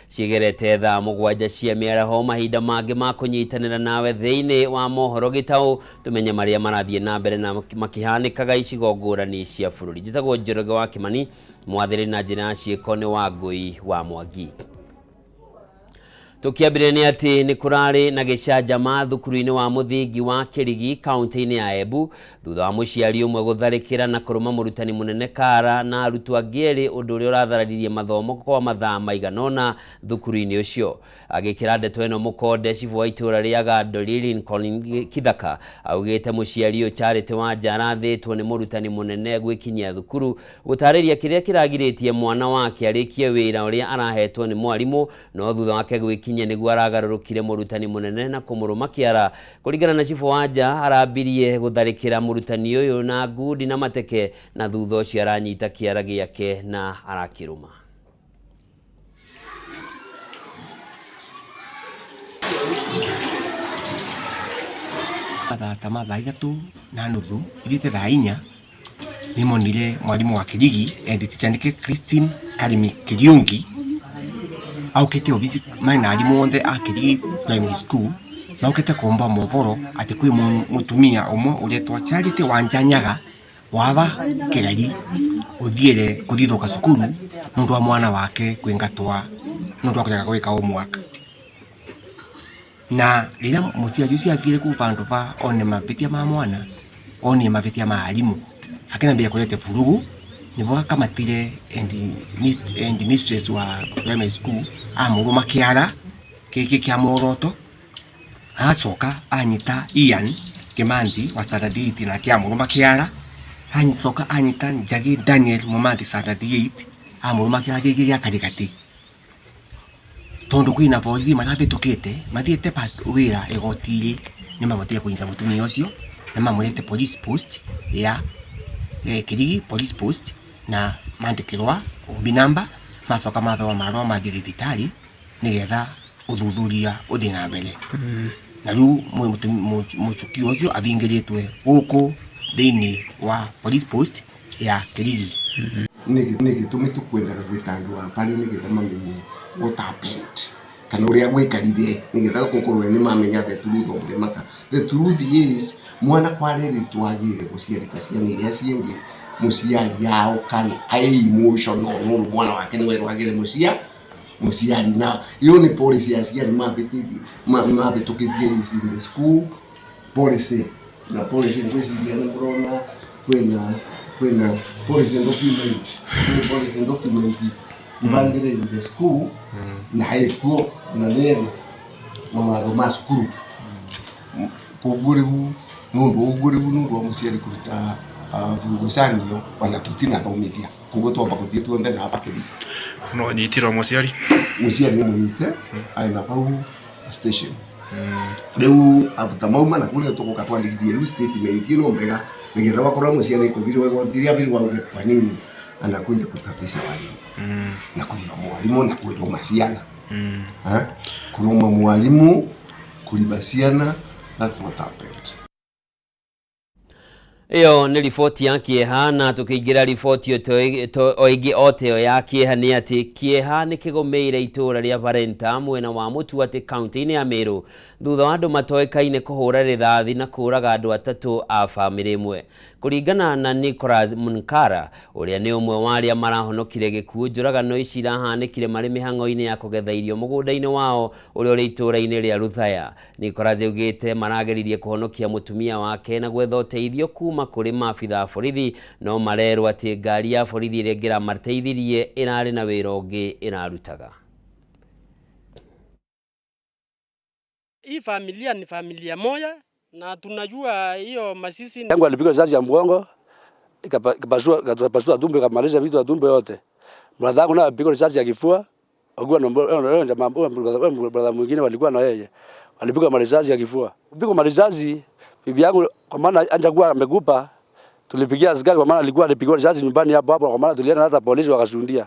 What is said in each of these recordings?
Cigerete thaa 7 cia mĩaraho, mahinda mangĩ ma kũnyitanĩra nawe thĩinĩ wa mohoro gĩtaũ, tũmenye marĩa marathiĩ na mbere na makĩhanĩkaga icigo ngũrani cia bũrũri. Njĩtagwo Njoroge wa Kĩmani, mwathĩrĩ na njĩra ya ciĩko nĩ Wangũi wa Mwangi. Tũkĩambĩrĩria nĩ atĩ nĩ kũrarĩ na gĩcanjama thukuru-inĩ wa mũthingi wa Kĩrigi kaunti-inĩ ya Embu thutha wa mũciari ũmwe gũtharĩkĩra na kũrũma mũrutani mũnene kara na arutwo angĩ erĩ, ũndũ ũrĩa ũrathararirie mathomo kwa mathaa maigana ũna thukuru-inĩ ũcio. Agĩkĩra ndeto ĩno mũkonde, cibũ wa itũũra rĩa Gandori Lincoln Kithaka augĩte mũciari ũyũ Charity Wanja arathĩtwo nĩ mũrutani mũnene gwĩkinyia thukuru gũtarĩria kĩrĩa kĩragirĩtie mwana wake arĩkie wĩra ũrĩa arahetwo nĩ mwarimũ, no thutha wake gwĩkinyia nĩguo aragarũrũkire mũrutani mũnene na kũmũrũma kĩara. Kũringana na cibũ Wanja, arambirie gũtharĩkĩra mũrutani ũyũ na ngundi na mateke, na thutha ũcio aranyita kĩara gĩake na arakĩrũma. Mathaa ta ma thaa 3:30 ithiĩte thaa 4 nĩmonire mwarimũ wa Kĩrigi and teacher nĩke Christine Karimi Kĩriũngi aukĩte obici marĩ na arimũ othe a Kĩrigi Primary School, maukĩte kũmba mohoro atĩ kwĩ mũtumia ũmwe ũretwo Charity Wanja Nyaga waba Kĩgari ũthiĩre kũthithũka cukuru nĩ ũndũ wa mwana wake kũingatwa nĩ ũndũ wa kũrega gwĩka homework. Na rĩrĩa mũciari ũcio athire kũu vandũ va one mavĩtia ma mwana, onire mavĩtia ma arimũ, akĩambia kũrete vurugu, nĩvo akamatire head mistress wa primary school amũrũma kĩara gĩkĩ kĩa muoroto, acoka anyita Ian Kĩmanthi wa standard 8 nake amũrũma kĩara, acoka anyita Njagi Daniel Mũmathi standard 8 amũrũma kĩara gĩkĩ gĩa karĩgatĩ. Tondũ kwĩna borithi marahĩtũkĩte mathiĩte wĩra igoti-inĩ nĩ mahotire kũnyita mũtumia ũcio na mamũrehete police post ya Kĩrigi police post na mandĩkĩrwa OB number, macoka mahewa marũa mathiĩ thibitarĩ nĩgetha ũthuthuria ũthiĩ na mbere. Na rĩu mũcukiwa ũcio ahingĩrĩtwe gũkũ thĩinĩ wa police post ya Kĩrigi. Nĩ gĩtũmi tũkwendaga gwĩta andũ a mbarĩ nĩgetha mamenye what happened kana ũrĩa gwĩkarire, nĩgetha gũkorwo nĩ mamenya the truth of the matter. The truth is mwana kwarĩrĩtwo agĩre mũciari ta ciana iria ciĩngĩ, mũciari yao kana aĩ emotional nũndũ mwana wake nĩwe wagĩre mũciari, na iyo nĩ policy ya aciari mabĩtũkĩtie is in the school policy, na policy ngwĩciria nĩ mũrona kwĩna policy document, kwĩ policy document ibangĩrĩire school na ĩkuo na nĩ mawatho ma cukuru. Koguo rĩu nũndũ ũguo rĩu nũndũ wa mũciari kũruta ngucanio ona tũtinathomithia, koguo twamba gũthiĩ tuothe na Kĩrigi. No nyitirwo mũciari? Mũciari nĩ mũnyite, arĩ na pau station. Rĩu after mauma na kũrĩa tũgũka twandĩkithie rĩu statement ĩno mbega, nĩgetha wakorwo mũciari kũthirwo igoti rĩa thirwo auge kwa nini anakuja kutatisha walimu na kũriba mwalimu na kũrũma ciana, kũrũma mwalimu, kũriba ciana. That's what happened. Ĩyo nĩ riboti ya kĩeha, na tũkĩingĩra riboti o ĩngĩ o ta ĩyo ya kĩeha nĩ atĩ kĩeha nĩ kĩgũmĩire itũũra rĩa Varenta mwena wa Mũtuatĩ kaunti-inĩ ya Meru thutha wa andũ matoĩkaine kũhũra rithathi na kũũraga andũ atatũ a bamĩrĩ ĩmwe. Kũringana na Nicholas Munkara ũrĩa nĩ ũmwe wa arĩa marahonokire gĩkuũ, njũragano ici irahanĩkire marĩ mĩhang'o-inĩ ya kũgetha irio mũgũnda-inĩ wao ũrĩa ũrĩ itũũra-inĩ rĩa Ruthaya. Nicholas augĩte marageririe kũhonokia mũtumia wake na gwetha ũteithio kuma kũrĩ maabitha a borithi, no marerwo atĩ ngari ya borithi ĩrĩa ĩngĩramateithirie ĩrarĩ na wĩra ũngĩ ĩrarutaga. Hii familia ni familia moja na tunajua hiyo masisi. Yangu alipigwa risasi ya mgongo ikapasua tumbo, ikamaliza vitu ya tumbo yote. Brother yangu naye alipigwa risasi ya kifua. Walikuwa na jamaa, brother mwingine walikuwa na yeye. Walipigwa marisasi ya kifua. Kupigwa marisasi bibi yangu kwa maana hajakuwa amekupa, tulipigia askari kwa maana alikuwa alipigwa risasi nyumbani hapo hapo, kwa maana tulienda hata polisi wakashuhudia.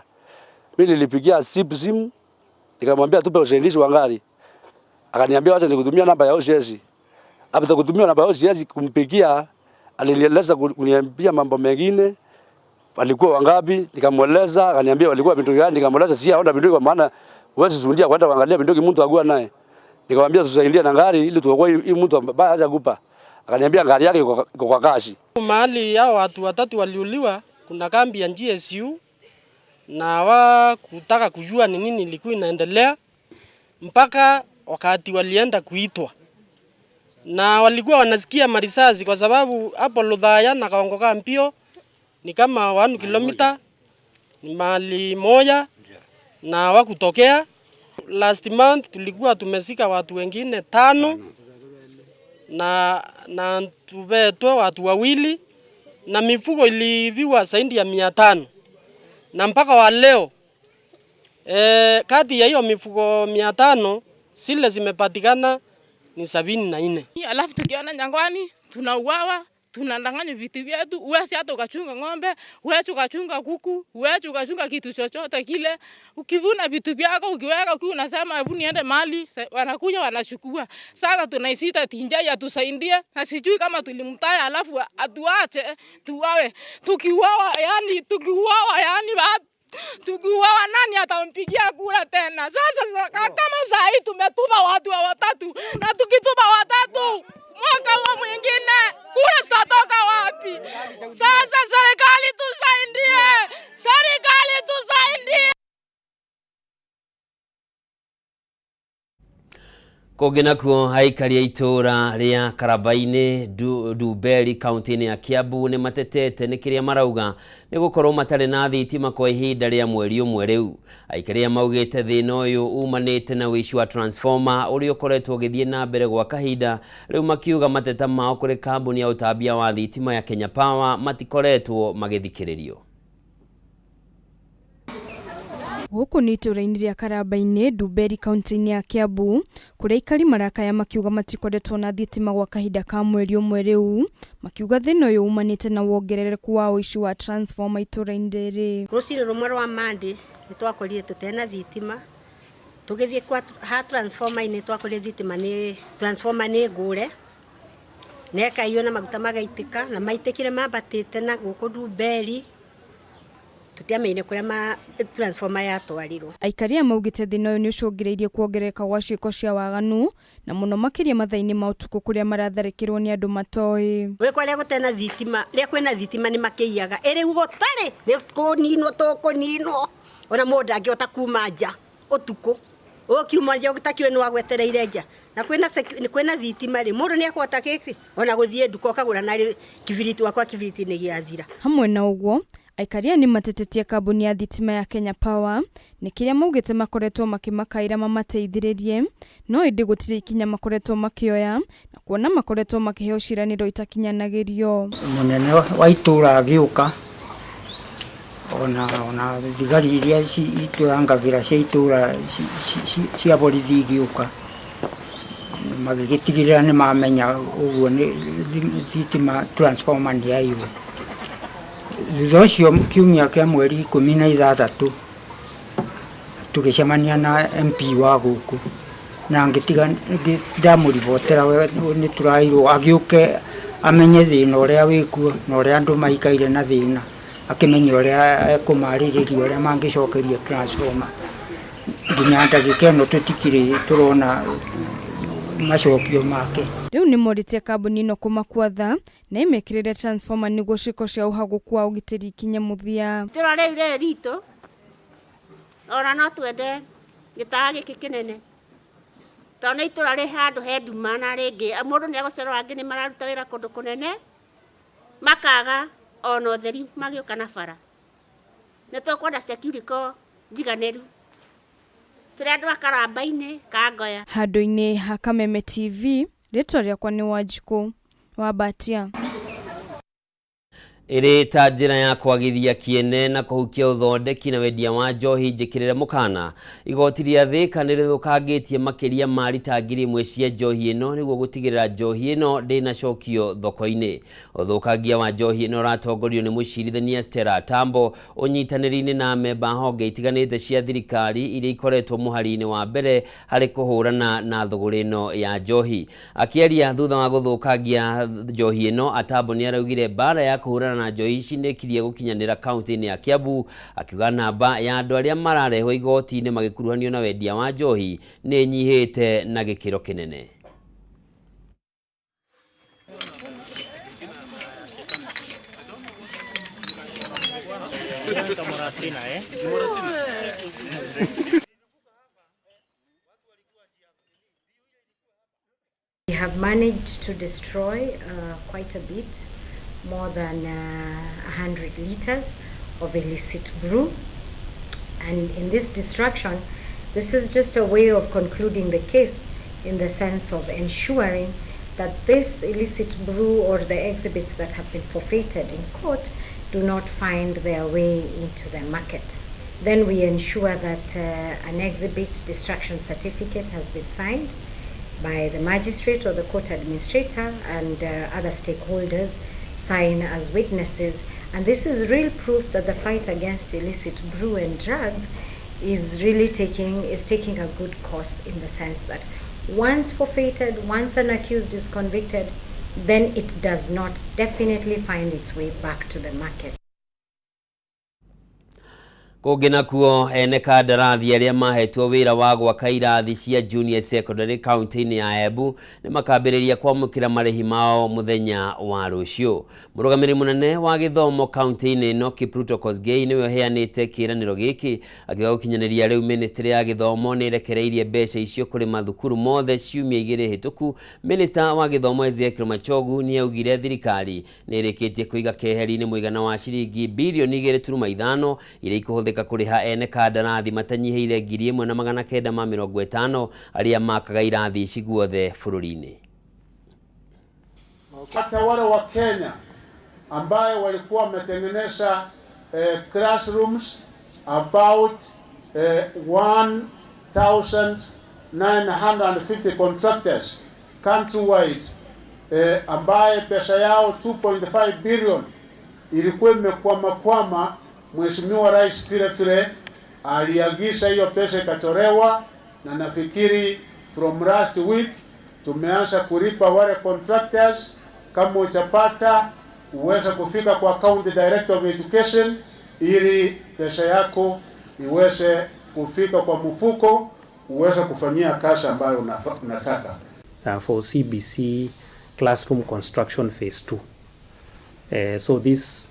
Mimi nilipigia simu nikamwambia tupe usaidizi wa gari. Akaniambia wacha nikutumia namba ya OCS. Hapo kutumia namba ya OCS kumpigia, alinieleza kuniambia mambo mengine. Walikuwa wangapi? Nikamweleza, akaniambia walikuwa vitu gani? Nikamweleza si aona vitu kwa maana Huwezi sundia kwenda kuangalia bunduki mtu agua naye. Nikamwambia tusaidie na gari ili tuokoe hii mtu ambaye hajakupa. Akaniambia gari yake iko kwa kazi. Mahali hao watu watatu waliuliwa kuna kambi ya GSU na hawakutaka kujua ni nini ilikuwa inaendelea mpaka wakati walienda kuitwa, na walikuwa wanasikia marisasi kwa sababu hapo Luthaya na Kaongo ka Mpio ni kama 1 kilomita ni mahali moja na hawakutokea. Last month tulikuwa tumesika watu wengine 5 na tubetwe watu 2 na mifugo iliibiwa zaidi ya 500 na mpaka wa leo kati ya hiyo mifugo 500 zile zimepatikana ni 74. Alafu tukiona jangwani tunauawa, tunadanganywa vitu vyetu. Huwezi hata ukachunga ng'ombe, huwezi ukachunga kuku, huwezi ukachunga kitu chochote kile. Ukivuna vitu vyako ukiweka ukiwa unasema hebu niende mahali, wanakuja wanachukua. Sasa tunaisita Tinjai atusaidie, na sijui kama tulimtaya alafu atuache tuwawe. Tukiuawa yani, tukiuawa yani, tukiuawa nani atampigia kura tena? Sasa kama saa hii tumetuma watu watatu, na tukituma watatu mwaka huo mwingine kura zitatoka wapi? Sasa serikali tusaidie, serikali tusaidie. Kũngĩ nakuo aikari a itũũra rĩa Karabainĩ Ndumberi kaunti-inĩ ya Kiambu nĩ matetete nĩ kĩrĩa marauga nĩ gũkorwo matarĩ na thitima kwa ihinda rĩa mweri ũmwe rĩu. Aikari aya maugĩte thĩna ũyũ umanĩte na ũici wa transformer ũrĩa ũkoretwo ũgĩthiĩ na mbere gwa kahinda rĩu, makiuga mateta mao kũrĩ kambuni ya ũtambia wa thitima ya Kenya Power matikoretwo magĩthikĩrĩrio. Gũkũ nĩ itũũra-inĩ rĩa Karabainĩ Ndumberi kaunti-inĩ ya Kiambu kũrĩa aikari marakaya makiuga matikoretwo na thitima gwa kahinda ka mweri ũmwe rĩu, makiuga thĩna ũyũ umanĩte na wongerereku wa ũici wa transformer itũũra-inĩ rĩrĩ. Rũcinĩ rũmwe rwa Monday nĩ twakorire tũtena thitima, tũgĩthiĩ kwa ha transformer-inĩ twakorire thitima nĩ transformer nĩ ngũre na ĩkaiywo na maguta magaitĩka, na maitĩkire mambatĩte na gũkũ Ndumberi tutiamenyire kuria ma transformer yatwarirwo. Aikari aya maugĩte thĩna ũyũ nĩ ũcũngĩrĩirie kuongerereka gwa ciĩko cia waganu na mũno makĩria mathaa-inĩ ma ũtukũ kũrĩa maratharĩkĩrwo nĩ andũ matoĩ. Gwĩ kwa rĩa gũtena thitima, rĩa kwĩna thitima nĩ makĩiyaga, ĩrĩ gũtarĩ nĩ kũninwo tũkũninwo, ona mũndũ ndangĩhota kuma nja ũtukũ, ũkiuma nja ũtakĩũĩ nĩ wagwetereire nja, na kwĩna thitima rĩ mũndũ nĩ ekũhota kĩkĩ ona gũthiĩ nduka ũkagũra narĩ kibiriti wakwa kibiriti nĩ gĩathira. Hamwe na ũguo aikari aya nĩ matetetie kambuni ya thitima ya Kenya Power nĩ kĩrĩa maugĩte makoretwo makĩmakaĩra mamateithĩrĩrie, no ĩndĩ gũtirĩ ikinya makoretwo makĩoya na kuona makoretwo makĩheo ciĩranĩro itakinyanagĩrio. Mũnene wa itũũra agĩũka ona thigari iria itũrangagĩra cia itũũra cia borithi igĩũka magĩgĩtigĩrĩra nĩ mamenya ũguo nĩ thitima transformer nĩ yaiywo. Thutha ũcio kiumia kĩa mweri 16 tũgĩcemania na MP wa gũkũ na ngĩtiga ndamũribotera nĩ tũrairwo agĩũke amenye thĩna ũrĩa wĩkuo na ũrĩa andũ maikaire na thĩna, akĩmenye ũrĩa ekũmarĩrĩria ũrĩa mangĩcokeria transformer. Nginya ndagĩka ĩno tũtikĩrĩ tũrona macokio make. Rĩu nĩ morĩtie kambuni ĩno kũmakua tha na ĩmekĩrĩre transformer nĩguo ciĩko cia ũhagũku wa ũgitĩri ikinye mũthia. Itũũra rĩu rĩrĩ ritũ ona no twende gĩtawa gĩkĩ kĩnene tondũ nĩ itũũra rĩ handũ he nduma, na rĩngĩ mũndũ nĩ egũcererwo, angĩ nĩ mararuta wĩra kũndũ kũnene makaga ona ũtheri magĩũka na bara. Nĩ tũkwenda security njiganĩru tũrĩ andũ a Karambainĩ Kangoya. Handũ-inĩ ha Kameme TV, rĩtwa rĩakwa nĩ Wanjikũ wa Mbatia. Ĩrĩ ta njĩra ya kwagithia kĩene na kũhukia ũthondeki na wendia wa njohi njĩkĩrĩre mũkana, igoti rĩa Thika nĩ rĩthũkangĩtie makĩria ma rita 1000 cia njohi ĩno nĩguo gũtigĩrĩra njohi ĩno ndĩnacokio thoko-inĩ. Ũthũkangia wa njohi ĩno ũratongorio nĩ mũcirithania Stella Tambo ũnyitanĩri-inĩ na amemba honge itiganĩte cia thirikari iria ikoretwo mũhari-inĩ wa mbere harĩ kũhũrana na thũgũrĩ ĩno ya njohi. Akĩaria thutha wa gũthũkangia njohi ĩno, Atambo nĩ araugire mbara ya kũhũrana kũhũrana na njohi ici nĩ ĩkirie gũkinyanĩra kaunti-inĩ ya Kiambu, akiuga namba ya andũ arĩa mararehwo igoti-inĩ magĩkuruhanio na wendia wa njohi nĩ ĩnyihĩte na gĩkĩro kĩnene. We have managed to destroy quite a bit, more than 100 liters of illicit brew. And in this destruction, this is just a way of concluding the case in the sense of ensuring that this illicit brew or the exhibits that have been forfeited in court do not find their way into the market. Then we ensure that an exhibit destruction certificate has been signed by the magistrate or the court administrator, and other stakeholders sign as witnesses. And this is real proof that the fight against illicit brew and drugs is really taking a good course, in the sense that once forfeited, once an accused is convicted, then it does not definitely find its way back to the market. Kũngĩ nakuo, ene kandarathi arĩa mahetwo wĩra wa gwaka irathi cia junior secondary kaunti-inĩ ya Embu nĩ makambĩrĩria kwamũkĩra marĩhi mao mũthenya wa rũciũ. Mũrũgamĩrĩri mũnene wa gĩthomo kaunti-inĩ ĩno Kipruto Kosgei nĩwe ũheanĩte kĩĩranĩro gĩkĩ, akiuga gũkinyanĩria rĩu ministry ya gĩthomo nĩ ĩrekereirie mbeca icio kũrĩ mathukuru mothe ciumia igĩrĩ hĩtũku. Minister wa gĩthomo Ezekiel Machogu nĩ augire thirikari nĩ ĩrĩkĩtie kũiga keheri-inĩ mũigana wa ciringi birioni 2.5 iria ikũhũthĩka kũrĩha ene kandarathi matanyihĩire 1950 arĩa makaga irathi ici guothe bũrũri-inĩ. Hata wale wa Kenya ambayo walikuwa wametengeneza classrooms about 1950 contractors countrywide, ambaye pesa yao 2.5 billion ilikuwa imekwama. Mheshimiwa Rais vile vile aliagiza hiyo pesa ikatolewa, na nafikiri from last week tumeanza kulipa wale contractors. Kama utapata uweze kufika kwa County Director of Education ili pesa yako iweze kufika kwa mfuko, uweze kufanyia kazi ambayo unataka. For CBC classroom construction phase 2. So these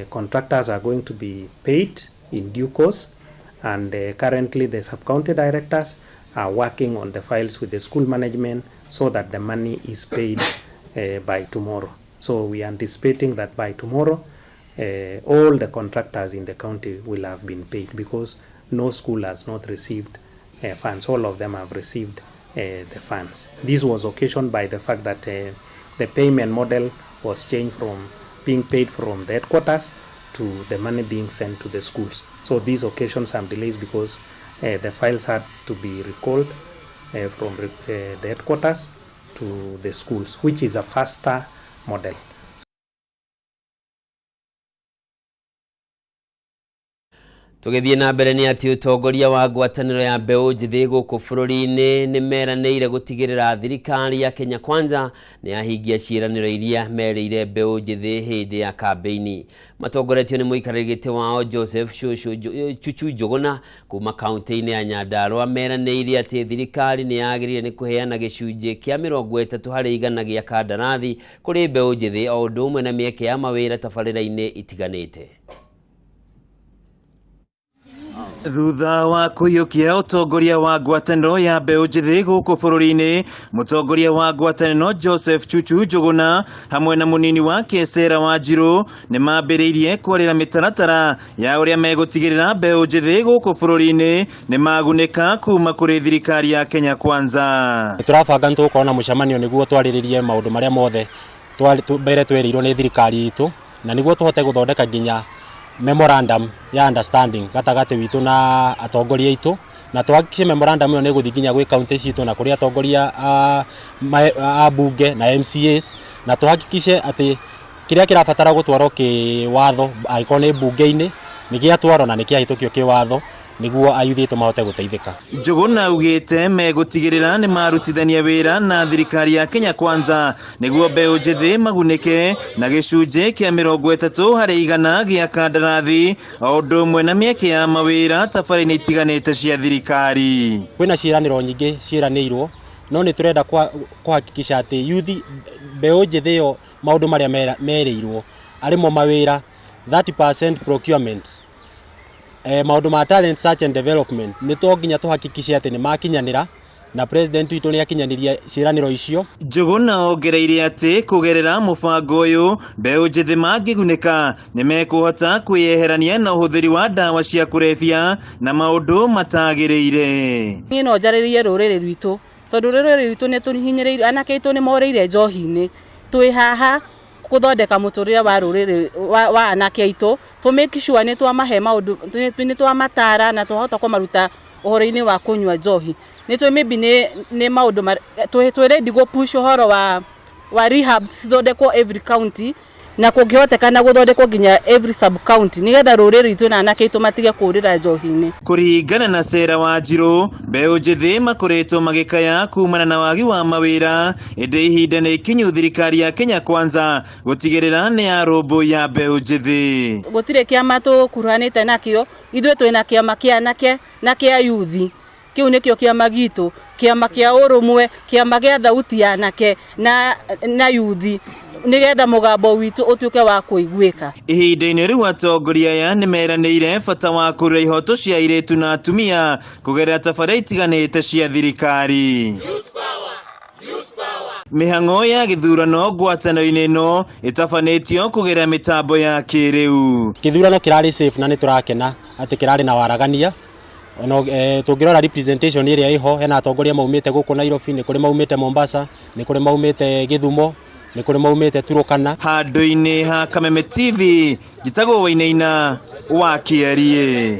contractors are going to be paid in due course, and currently the sub-county directors are working on the files with the school management so that the money is paid by tomorrow. So we are anticipating that by tomorrow all the contractors in the county will have been paid, because no school has not received funds. All of them have received the funds. This was occasioned by the fact that the payment model was changed from being paid from the headquarters to the money being sent to the schools. So these occasioned some delays because the files had to be recalled from the headquarters to the schools, which is a faster model. Tũgĩthiĩ na mbere nĩ atĩ ũtongoria wa ngwatanĩro ya mbeũ njĩthĩ gũkũ bũrũri-inĩ nĩ meranĩire gũtigĩrĩra thirikari ya Kenya Kwanza nĩ yahingia ciĩranĩro iria merĩire mbeũ njĩthĩ hĩndĩ ya kambĩini. Matongoretio nĩ mũikarĩri gĩtĩ wao Joseph Chuchu Njũgũna kuma kaunti-inĩ ya Nyandarua meranĩire atĩ thirikari nĩ yagĩrĩire nĩ kũheana gĩcunjĩ kĩa 30% gĩa kandarathi kũrĩ mbeũ njĩthĩ o ũndũ ũmwe na mĩeke ya mawĩra tabarĩra-inĩ itiganĩte. Thutha wa kũiyũkia ũtongoria wa ngwatanĩro ya mbeũ njĩthĩ gũkũ bũrũri-inĩ, mũtongoria wa ngwatanĩro Joseph Chuchu Njũgũna hamwe na mũnini wake Sarah Wanjiru nĩ mambĩrĩirie kwarĩra mĩtaratara ya ũrĩa megũtigĩrĩra mbeũ njĩthĩ gũkũ bũrũri-inĩ nĩ magunĩka kuma kũrĩ thirikari ya Kenya Kwanza. Tũrabanga nĩ tũgũkorwo na mũcemanio nĩguo twarĩrĩrie maũndũ marĩa mothe mbere twerirwo nĩ thirikari itũ, na nĩguo tũhote gũthondeka nginya memorandum ya understanding gatagati witũ na atongoria aitũ, na tuhakikishe memorandum ĩyo nĩ ĩgũthiĩ nginya gwĩ county citũ na kũrĩ atongoria a bunge na MCAs, na tuhakikishe atĩ kĩrĩa kĩrabatara gũtwarwo kĩwatho angĩkorwo nĩ bunge-inĩ nĩ gĩatwarwo na nĩ kĩahĩtũkio kĩwatho, Nĩguo ayuthi aitũ mahote gũteithĩka. Njũgũna augĩte megũtigĩrĩra nĩ marutithania wĩra na thirikari ya Kenya Kwanza nĩguo mbeũ njĩthĩ magunĩke na gĩcunjĩ kĩa 30% gĩa kandarathi o ũndũ ũmwe na mĩeke ya mawĩra tabarĩra-inĩ itiganĩte cia thirikari. Kwĩna ciĩranĩro nyingĩ ciĩranĩirwo, no nĩ tũrenda kũhakikisha atĩ yuthi, mbeũ njĩthĩ ĩyo, maũndũ marĩa merĩirwo arĩmo mawĩra, 30% procurement, maũndũ ma talent search and development, nĩ to nginya tũhakikishe atĩ nĩ makinyanĩra na president witũ nĩ akinyanĩria ciĩranĩro icio. Njũgũna ongereire atĩ kũgerera mũbango ũyũ mbeũ njĩthĩ mangĩgunĩka nĩ mekũhota kwĩyeherania na ũhũthĩri wa ndawa cia kũrebia na maũndũ matagĩrĩire. Niĩ no njarĩrie rũrĩrĩ rwitũ, tondũ rũrĩrĩ rwitũ nĩ tũhinyĩrĩirio, anake aitũ nĩ morĩire njohi-inĩ. Twĩ haha gũthondeka mũtũrĩre wa rũrĩrĩ wa anake aitũ, tũ make sure nĩ twamahe maũndũ, nĩ twamatara na twahota kũmaruta ũhoro-inĩ wa kũnyua njohi. Nĩ tũĩ maybe nĩ maũndũ twĩ ready gũ push ũhoro wa rehabs cithondekwo every county, na kũngĩhotekana gũthondekwo nginya every sub county, nĩgetha rũrĩrĩ rwitũ na anake aitũ matige kũũrĩra njohi-inĩ. Kũringana na Sera Wanjirũ, mbeũ njĩthĩ makoretwo magĩkaya kumana na wagi wa mawĩra, ĩndĩ ihinda nĩ ikinyu thirikari ya Kenya Kwanza gũtigĩrĩra nĩ yarũmbũiya mbeũ njĩthĩ. Gũtirĩ kĩama tũkuruhanĩte nakĩo, ithuĩ twĩna kĩama kĩa anake na kĩa yuthi. Kĩu nĩkĩo kĩama gitũ, kĩama kĩa ũrũmwe, kĩama gĩa thauti ya anake na yuthi, nĩgetha mũgambo witũ ũtuĩke wa kũiguĩka. Ihinda-inĩ rĩu atongoria aya nĩ meranĩire bata wa kũrũa ihoto cia airĩtu na atumia kũgerera tabarĩra itiganĩte cia thirikari. Mĩhang'o ya gĩthurano ngwatanĩro-inĩ ĩno ĩtabanĩtio kũgerera mĩtambo ya kĩrĩu. Gĩthurano kĩrarĩ safe na nĩ tũrakena atĩ kĩrarĩ na waragania. Ona tũngĩrora representation ĩrĩa ĩho, hena atongoria maumĩte gũkũ Nairobi, nĩ kũrĩ maumĩte Mombasa, nĩ kũrĩ maumĩte Gĩthumo, nĩ kũrĩ maumĩte Turukana. Handũ-inĩ ha Kameme TV, njĩtagwo Wainaina wa Kĩeriĩ.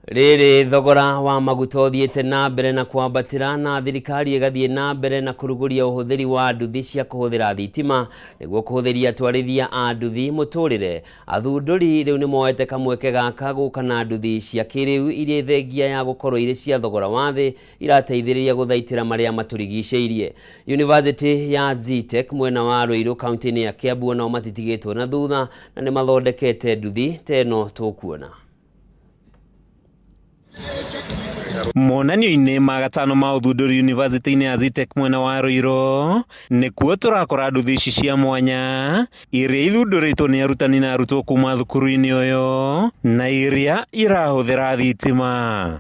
Rĩrĩ thogora wa maguta ũthiĩte na mbere na kwambatĩra na thirikari ĩgathiĩ na mbere na kũrugũria ũhũthĩri wa nduthi cia kũhũthĩra thitima nĩguo kũhũthĩria atwarithia a nduthi mũtũrĩre. Athundũri rĩu nĩ moete kamweke gaka gũka na nduthi cia kĩrĩu iria thengia ya gũkorwo irĩ cia thogora wa thĩ irateithĩrĩria gũthaitĩra marĩa matũrigicĩirie. University ya Zetech mwena wa Ruiru kaunti-inĩ ya Kiambu onao matitigĩtwo na thutha na nĩ mathondekete nduthi ta ĩno tũkuona. Monanio-inĩ ma gatano ma ũthundũri University-inĩ ya Zetech mwena wa Ruiru nĩkuo tũrakora nduthi ici cia mwanya iria ithundũrĩtwo nĩ arutani na arutwo kuma thukuru-inĩ ũyũ na iria irahũthĩra thitima.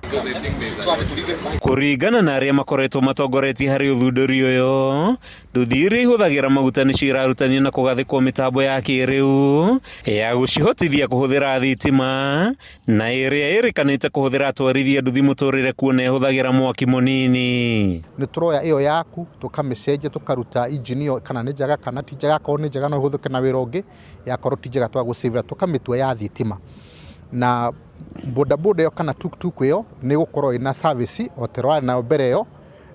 Kũringana na arĩa makoretwo matongoretie harĩ ũthundũri ũyũ, nduthi iria ihũthagĩra maguta nĩcio irarutanio na kũgathĩkwo mĩtambo ya kĩrĩu ya gũcihotithia kũhũthĩra thitima na ĩrĩa ĩrĩkanĩte kũhũthĩra atwarithia nduthi mũtũrĩre kuona ĩhũthagĩra mwaki mũnini. Nĩ tũroya ĩyo yaku tũkamĩcenjia tũkaruta engine ĩyo kana nĩ njega kana ti njega, akorwo nĩ njega no ĩhũthĩke na wĩra ũngĩ, yakorwo ti njega twagũcĩvĩra tũkamĩtua ya thitima. Na bodaboda ĩyo kana tuktuk ĩyo nĩ ĩgũkorwo ĩna service o ta ĩrĩa nayo mbere ĩyo,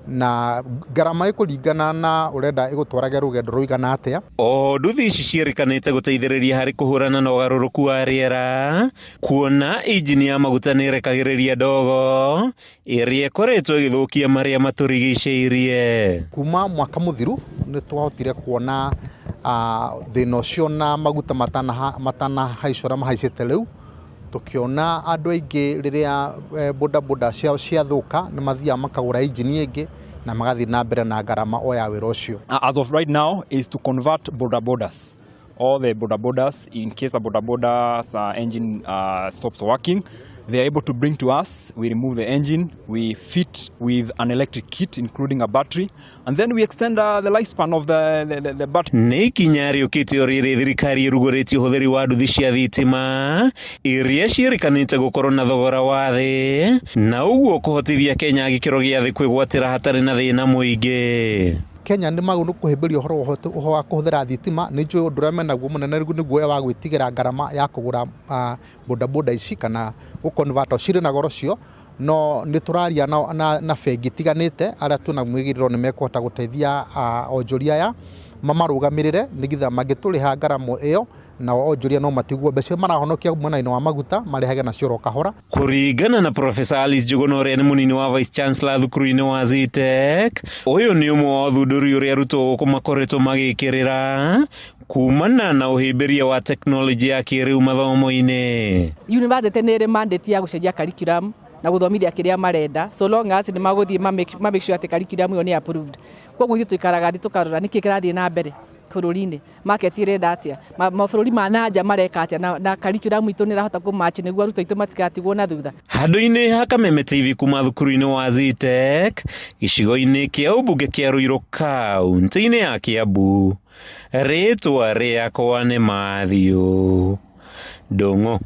na ngarama ĩkũringana na ũrenda ĩgũtwarage rũgendo rũigana atĩa. Oho nduthi ici ciĩrĩkanĩte gũteithĩrĩria harĩ kũhũrana na ũgarũrũku wa rĩera, kuona injini ya maguta nĩ ĩrekagĩrĩria ndogo ĩrĩa ĩkoretwo ĩgĩthũkia marĩa matũrigicĩirie. Kuma mwaka mũthiru nĩ twahotire kuona thĩna ũcio na maguta matanahaicwo ũrĩa mahaicĩte rĩu, tũkĩona andũ aingĩ rĩrĩa bodaboda ciao ciathũka nĩ mathiaga makagũra injini ĩngĩ na magathiĩ na mbere na ngarama o ya wĩra ũcio. As of right now is to convert boda bodas. All the boda bodas, in case a boda boda's engine stops working, they are able to bring to us, we remove the engine, we fit with an electric kit including a battery, and then we extend the lifespan of the battery. Nĩ ikinya rĩũkĩte o rĩrĩ thirikari ĩrugũrĩtie ũhũthĩri wa nduthi cia thitima iria ciĩrĩkanĩte gũkorwo na thogora wa thĩ na ũguo kũhotithia Kenya gĩkĩro gĩa thĩ kwĩgwatĩra hatarĩ na thĩna mũingĩ. Kenya nĩ magũrũ kũhĩmbĩria ũhoro wa kũhũthĩra thitima. Nĩ njũĩ ũndũ ũrĩa menaguo mũnene nĩ guoya wa gwĩtigĩra ngarama ya kũgũra bodaboda ici kana gũconvert cirĩ na goro cio, no nĩ tũraria na bengi itiganĩte arĩa twĩna mwĩgĩrĩro nĩ mekũhota gũteithia onjoria aya mamarũgamĩrĩre nĩgetha mangĩtũrĩha ngarama ĩyo Nao onjoria no matigwo mbeca marahonokia mwena-inĩ wa maguta marehage nacio oro kahora. Kũringana na Professor Alice Njuguna ũrĩa nĩ mũnini wa Vice Chancellor thukuru-inĩ wa Zetech, ũyũ nĩ ũmwe wa ũthundũri ũrĩa arutwo gũkũ makoretwo magĩkĩrĩra kumana na ũhĩmbĩria wa tekinoronjĩ ya kĩrĩu mathomo-inĩ. University nĩ ĩrĩ mandate ya gũcenjia curriculum na gũthomithia kĩrĩa marenda, so long as nĩ magũthiĩ ma make sure atĩ curriculum ĩyo nĩ approved. Koguo ithuĩ tũikaraga thĩ tũkarora nĩkĩ kĩrathiĩ na mbere bũrũri-inĩ, market ĩrenda atĩa, mabũrũri ma nanja mareka atĩa, na curriculum itũ nĩ ĩrahota kũ match nĩguo arutwo aitũ matigatigwo na thutha. Handũ-inĩ ha Kameme TV kuma thukuru-inĩ wa Zetech gĩcigo-inĩ kĩa ũmbunge kĩa Ruiru kaunti-inĩ ya Kiambu, rĩtwa rĩakwa nĩ Matthew Ndung'u.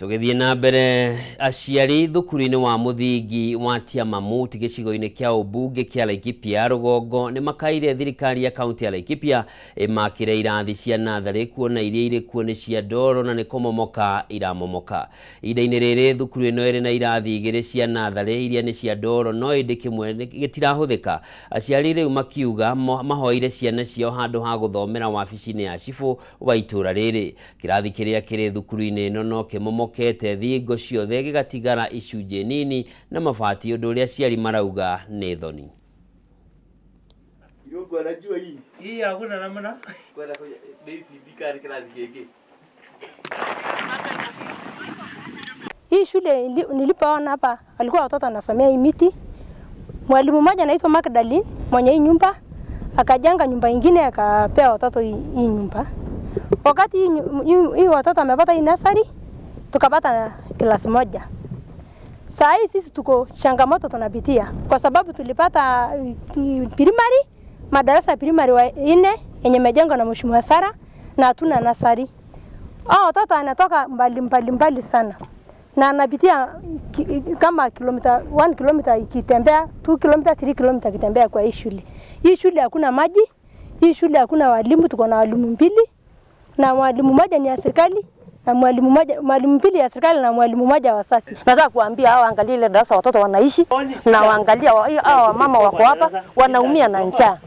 Tũgĩthiĩ na mbere, aciari thukuru-inĩ wa mũthingi wa Tiamamut gĩcigo-inĩ kĩa ũmbunge kĩa Laikipia rũgongo nĩ makaire thirikari ya kaunti ya Laikipia ĩmakĩre irathi cia natharĩ, kuona iria irĩ kuo nĩ cia ndoro na nĩ kũmomoka iramomoka. Ihinda-inĩ rĩrĩ thukuru ĩno ĩrĩ na irathi igĩrĩ cia natharĩ iria nĩ cia ndoro, no ĩndĩ kĩmwe gĩtirahũthĩka. Aciari rĩu makiuga mahoire ciana ciao handũ ha gũthomera wabici-inĩ ya cibũ wa itũũra rĩrĩ. Kĩrathi kĩrĩa kĩrĩ thukuru-inĩ ĩno no kĩmomokete thingo ciothe gĩgatigara icunjĩ nini na mabati, ũndũ ũrĩa aciari marauga nĩ thoni. Hii hakuna namna. Kwenda kwenye kirathi gĩkĩ. Hii shule nilipoona hapa walikuwa watoto wanasomea hii miti. Mwalimu mmoja anaitwa Magdalene mwenye hii nyumba akajenga nyumba ingine akapea watoto hii nyumba. Wakati hii watoto wamepata hii nursery, tukapata klasi moja. Saa hii sisi tuko changamoto tunapitia kwa sababu tulipata primary, madarasa ya primary wa 4 yenye imejengwa na Mheshimiwa Sara, na hatuna nursery. Hao watoto wanatoka mbali mbali mbali sana, na anapitia kama kilomita 1 kilomita ikitembea, 2 kilomita, 3 kilomita ikitembea kwa hii shule. Hii shule hakuna maji, hii shule hakuna walimu, tuko na walimu 2, na mwalimu mmoja ni ya serikali na mwalimu 2 ya serikali na mwalimu mmoja wa sasi. Nataka kuambia hao angalie ile darasa watoto wanaishi, na waangalia hao wamama wako hapa wanaumia na njaa,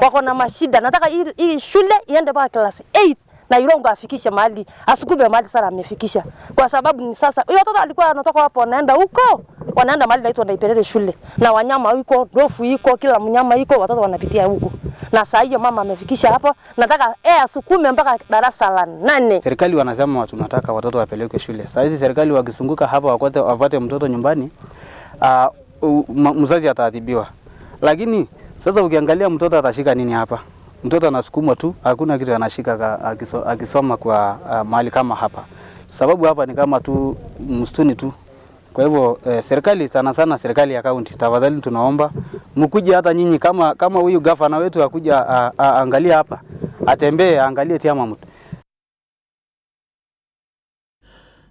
wako na mashida. Nataka hii shule iende mpaka class 8 na Irongo afikishe mahali, asukube mahali sana amefikisha. Kwa sababu ni sasa huyo watoto alikuwa anatoka hapo wanaenda huko, wanaenda mahali naitwa Ndaiperere shule, na wanyama huko, ndofu iko, kila mnyama iko, watoto wanapitia huko. Na saa hiyo mama amefikisha hapo, nataka asukume mpaka darasa la 8. Serikali wanasema tunataka watoto wapelekwe shule. Saa hizi serikali wakisunguka hapa wapate mtoto nyumbani, mzazi ataadhibiwa. Lakini sasa ukiangalia mtoto atashika nini hapa? Mtoto anasukumwa tu, hakuna kitu anashika akisoma kwa mahali kama hapa. Sababu hapa ni kama tu msituni tu. Kwa hivyo serikali sana sana serikali ya kaunti, tafadhali tunaomba mkuje hata nyinyi, kama huyu gavana wetu akuja angalia hapa, atembee angalie Tiamamut.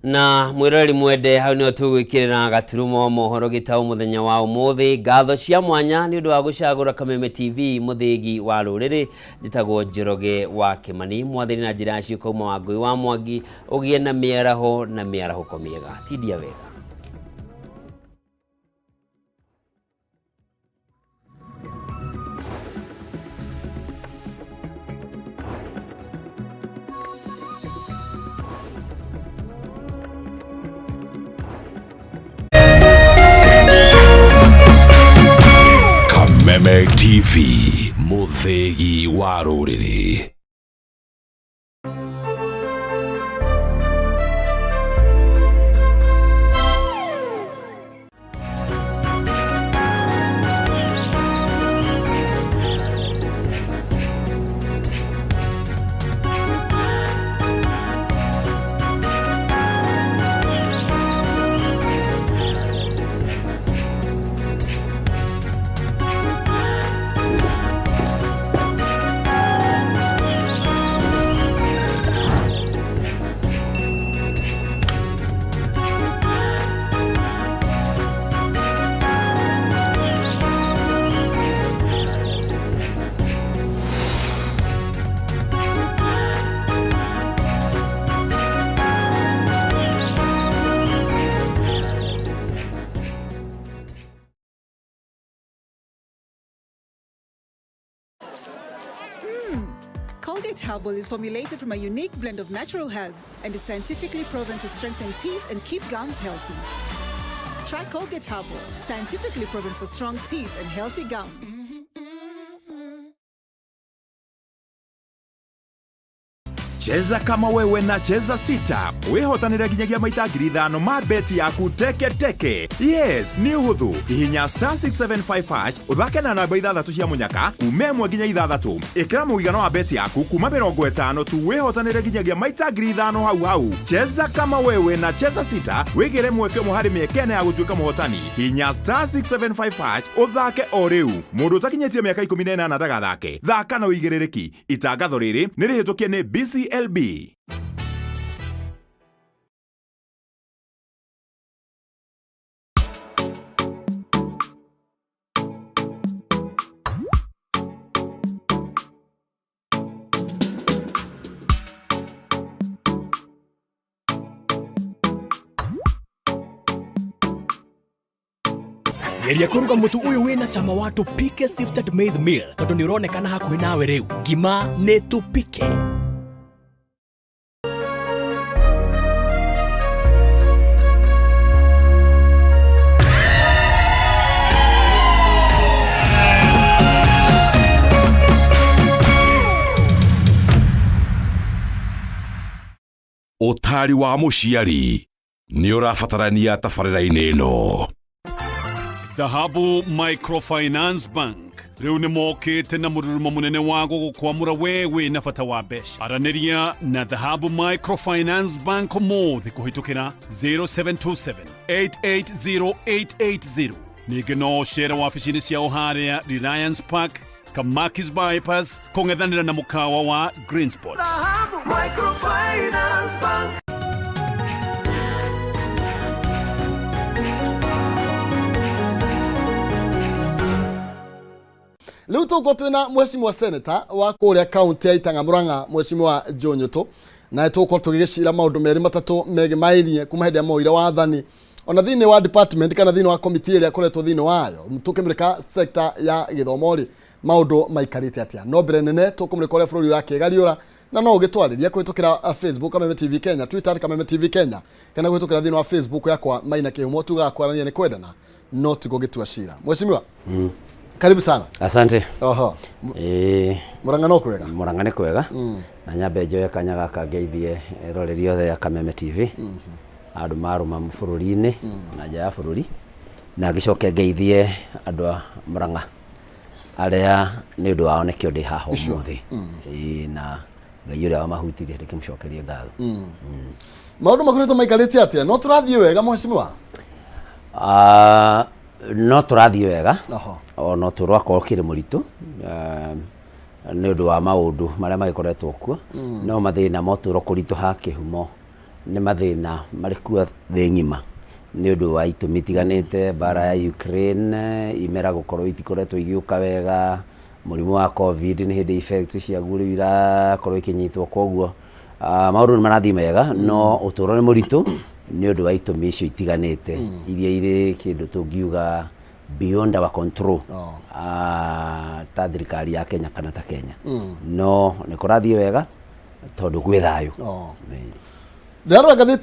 Na mwiroreri mwende, hau nĩho tũgwĩkĩrĩra gaturumo mohoro gĩtaũ mũthenya wa ũmũthĩ. Ngatho cia mwanya nĩ ũndũ wa gũcagũra Kameme TV mũthĩgi wa rũrĩrĩ. Njĩtagwo Njoroge wa Kĩmani, mwathĩri na njĩra ya ciũka uma wa Ngũi wa Mwangi. Ũgĩe na mĩaraho na mĩarahũko mĩega. Tindia wega. Kameme TV, mũthĩgi wa rũrĩrĩ. Colgate Herbal is formulated from a unique blend of natural herbs and is scientifically proven to strengthen teeth and keep gums healthy. Try Colgate Herbal, scientifically proven for strong teeth and healthy gums. Cheza kama wewe na Cheza Sita wihotanire nginyagia maita 5,000 ma beti yaku teke teke. Yes, nĩ ũhũthũ. Hihinya star 675 hash ũthake na namba ithathatũ cia mũnyaka kuma 1 nginya 6. Ĩkĩra mũigana wa beti yaku kuma 50 tu wĩhotanĩre nginyagia maita 5,000 hau hau. Cheza kama wewe na Cheza Sita wĩgĩre mweke ũmwe harĩ mĩeke ĩna ya gũtuĩka mũhotani. Hihinya star 675 hash ũthake o rĩu. Mũndũ ũtakinyĩtie mĩaka 18 ndagathake. Thaka na ũigĩrĩrĩki. Itangatho rĩrĩ nĩ rĩhĩtũkie nĩ BCLB. Geria kũruga mũtu ũyũ wĩna cama wa Tupike Sifted Maize Meal tondũ nĩ ũronekana hakuhĩ nawe rĩu. Ngima nĩ Tupike. Ũtari wa mũciari nĩ ũrabatarania tabarĩra-inĩ ĩno. Dhahabu Microfinance Bank rĩu nĩ mokĩte na mũrurumo mũnene wa gũgũkwamũra we wĩna bata wa mbeca. Aranĩria na Dhahabu Microfinance Bank ũmũthĩ kũhĩtũkĩra 0727 880880. Ningĩ no ũcere wabici-inĩ ciao harĩa Reliance Park, Kamakis Bypass, kũng'ethanĩra na mũkawa wa Green Spot. Microfinance Bank. Rĩu tũgũkorwo twĩna mheshimiwa senator wa kũrĩa kaunti ya Itang'a Murang'a, mheshimiwa Joe Nyutu, na tũgũkorwo tũgĩgĩcira maũndũ merĩ matatũ megemairie kuma hĩndĩ ĩrĩa moire wathani ona thĩinĩ wa department kana thĩinĩ wa committee ĩrĩa akoretwo thĩinĩ wayo. Tũkĩmũrĩka sector ya gĩthomo rĩ, maũndũ maikarĩte atĩa? No mbere nene tũkũmũrĩka ũrĩa bũrũri ũrakĩgariũra, na no ũgĩtwarĩria kũhĩtũkĩra Facebook Kameme TV Kenya, Twitter Kameme TV Kenya, kana kũhĩtũkĩra thĩinĩ wa Facebook yakwa Maina Kĩhumo. Tugaga kwaranĩria nĩ kwendana no ti gũgĩtua cira. Mheshimiwa, karibu sana. Asante. Oho. Murang'a no kwega? Murang'a nĩ kwega. Na nyambe njoe kanya gaka ngeithie eroreri othe a Kameme TV, andũ marũma bũrũri-inĩ na nja ya bũrũri, na ngĩcoke ngeithie andũ a Murang'a arĩa nĩ ũndũ wao nĩkĩo ndĩ haha ũmũthĩ. Ĩĩ, na Ngai ũrĩa wamahutirie ndĩkĩmũcokerie ngatho. Maũndũ makoretwo maikarĩte atĩa? No tũrathiĩ wega mheshimiwa? Ah, no tũrathiĩ wega ona ũtũũro wakorwo ũkĩrĩ mũritũ nĩ ũndũ wa maũndũ marĩa magĩkoretwo kuo. No mathĩna ma ũtũũro kũritũha kĩhumo nĩ mathĩna marĩ kuo thĩ ng'ima nĩ ũndũ wa itũmi itiganĩte, mbara ya Ukraine, imera gũkorwo itikoretwo igĩũka wega, mũrimũ wa COVID nĩ hĩndĩ effects ciaguo rĩu irakorwo ikĩnyitwo, koguo maũndũ nĩ marathiĩ mega no ũtũũro nĩ mũritũ nĩ ũndũ wa itũmi icio itiganĩte iria irĩ kĩndũ tũngiuga beyond our control ta thirikari ya Kenya kana ta Kenya. No nĩ kũrathiĩ wega tondũ gwĩ thayũ. Ndĩrarora ngathĩti